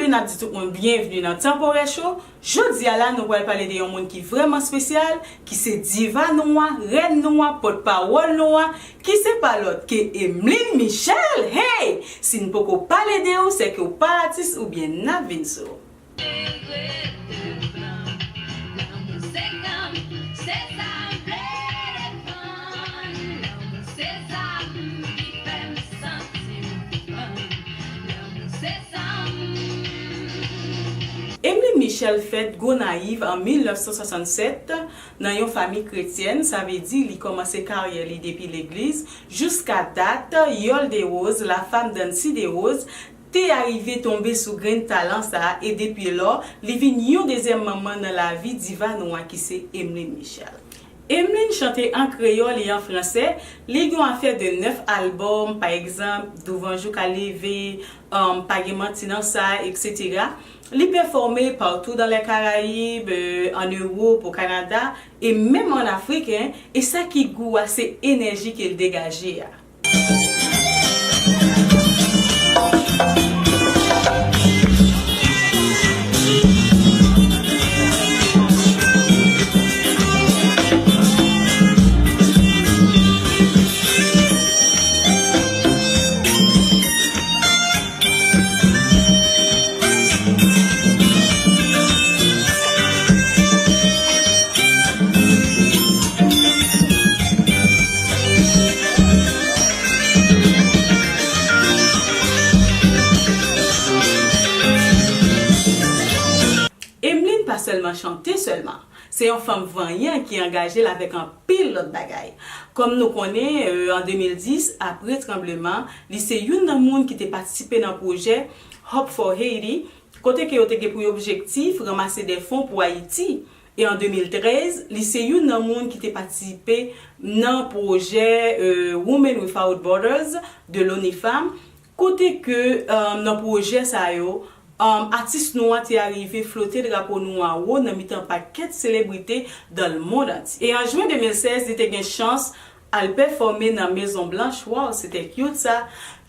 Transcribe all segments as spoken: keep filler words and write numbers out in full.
N ap di tout moun byenvni nan Tanporè Show. Jodi a la, nou pral pale de yon moun ki vrèman espesyal, ki se diva nou an, rèn nou an, pòtpawòl nou an, ki se pa lòt ke Emeline Michel. Hey! Si n poko pale de ou, se ke w pa atis oubyen n ap vin sou ou. Emeline Michel fèt Gonayiv an mil nèf san swasannsèt nan yon fanmi kretyèn, sa vle di li kòmanse karyè li depi legliz. Jiska dat, Yòl Desroses, la femme d'Ancy Desroses, te arive tonbe sou grenn talan sa a, e depi lò, li vin yon dezyèm manman nan lavi diva nou an ki se Emeline Michel. Emeline chante an kreyòl e an fransè. Li gen yon afè de nèf albòm, pa egzanp, Douvan Jou Ka Leve, um, Pa Gen Manti Nan Sa, etsetera. Li pèfòme partout dans les Caraïbes, euh, en Europe, au Canada, e menm an Afrik, en, e sa ki gou a, se enèji ke l degaje a. Emeline pa sèlman chante sèlman, se yon fanm vanyan ki angaje l avèk anpil lòt bagay. Kòm nou konnen, euh, an de mil dis, apre tranbleman, li se youn nan moun ki te patisipe nan pwojè Hope for Haiti, kote ke yo te gen pou objektif ranmase de fon pou Ayiti. E an de mil trèz, li se youn nan moun ki te patisipe nan pwojè, euh, Women Without Borders de l'ONIFAM, kote ke, euh, nan pwojè sa yo, um, atis nou an te arive flote drapo nou an wo nan mitan pakèt selebrite dans le monde entier. E an jen de mil sèz, li te gen chans al pèfòme nan Mezon Blanch. Waw, se te cute sa.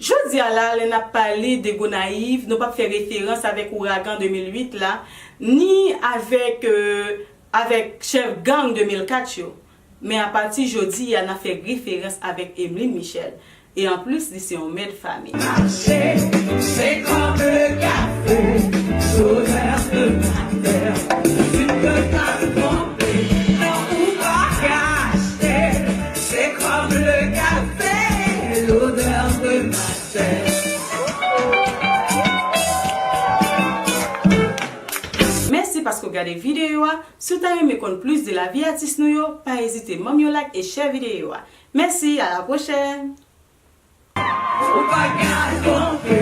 Jodi a la, lè n ap pale de Gonayiv, nou p ap fè referans avèk ouragan de mil uit la, ni avèk, euh, avèk chèf gang de mil kat yo. Men apati jodi a, n ap fè referans avèk Emeline Michel. E anplis, li se yon mè de fanmi. Marcher, c'est comme le café, l'odeur de ma terre. Tu ne peux pas tromper, non, ou pas cacher. C'est comme le café, l'odeur de ma terre. Mèsi paske w gade videyo a. Si w ta renmen konn plis de lavi atis nou yo, pa ezite ban m yon like e share videyo a. Mèsi, à la prochaine! Ou pa ka twonpe,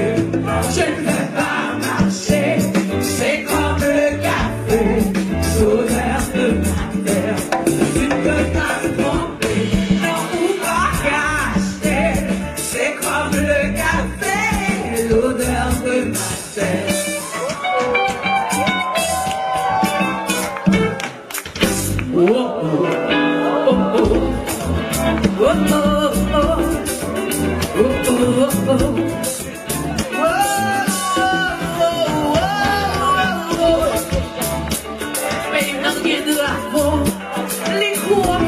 je ne vais pas marcher. C'est comme le café, l'odeur de ma terre. Tu ne peux pas tromper, non, ou pas cacher. C'est comme le café, l'odeur de ma terre. Peyi m nan gen drapo, li gwo.